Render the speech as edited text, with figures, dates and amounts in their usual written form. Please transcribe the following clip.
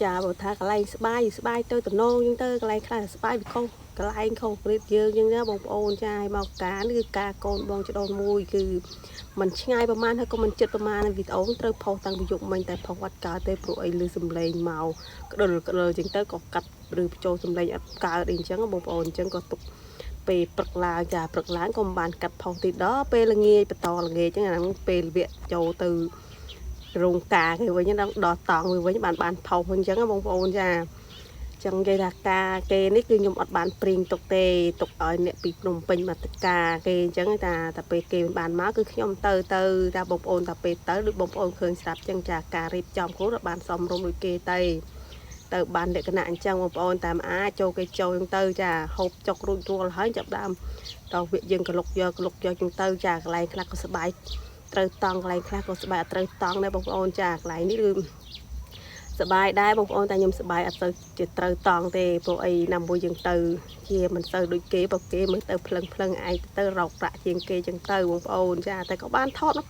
ចាបើថាកន្លែងស្បាយស្បាយទៅតំណងអញ្ចឹងទៅកន្លែងខ្លះស្បាយវាខុសកន្លែងខុសព្រិតយើងអញ្ចឹងណាបងប្អូនចាឲ្យមកការនេះគឺការកូនបងចដូនមួយគឺมันឆ្ងាយប្រហែលហើយក៏មិនចិត្តប្រហែលវីដេអូត្រូវផុសតាំងពីយប់មិញតែផុសអត់កើតទេព្រោះអីលឺសំឡេងមកក្ដុលក្ដុលអញ្ចឹងទៅក៏កាត់ឬបញ្ចូលសំឡេងអត់កើតអីអញ្ចឹងបងប្អូនអញ្ចឹងក៏ទុកពេលព្រឹកឡើងចាព្រឹកឡើងក៏មិនបានកាត់ផុសទីដល់ពេលល្ងាចបន្តល្ងាចអញ្ចឹងអាហ្នឹងពេលវគ្គចូលទៅ រោងការគេវិញដល់ដល់តង់វាវិញបានបានផុសអញ្ចឹងណាបងប្អូនចាចឹងគេថាការគេនេះគឺខ្ញុំអត់បានព្រៀងទុកទេទុកឲ្យអ្នកពីភ្នំពេញមកតការគេអញ្ចឹងតាតែពេលគេមិនបានមកគឺខ្ញុំទៅទៅតាបងប្អូនតាពេលទៅដូចបងប្អូនឃើញស្រាប់ចឹងចាការរៀបចំខ្លួនអត់បានសមរម្យដូចគេទេទៅបានលក្ខណៈអញ្ចឹងបងប្អូនតាមអាចចូលគេចូលអញ្ចឹងទៅចាហូបចុករួចរាល់ហើយចាប់ដើមដល់វាយើងក៏លុកយកលុកយកអញ្ចឹងទៅចាកន្លែងខ្លះក៏សប្បាយ ត្រូវតង់កន្លែងខ្លះក៏សប្បាយអត់ត្រូវតង់ដែរបងប្អូនចាកន្លែងនេះគឺសប្បាយដែរបងប្អូនតែខ្ញុំសប្បាយអត់ទៅជាត្រូវតង់ទេព្រោះអីណាមួយយើងទៅជាមិនសូវដូចគេបើគេមើលទៅភ្លឹងភ្លឹងឯងទៅរកប្រាក់ជាងគេចឹងទៅបងប្អូនចាតែក៏បានថតមក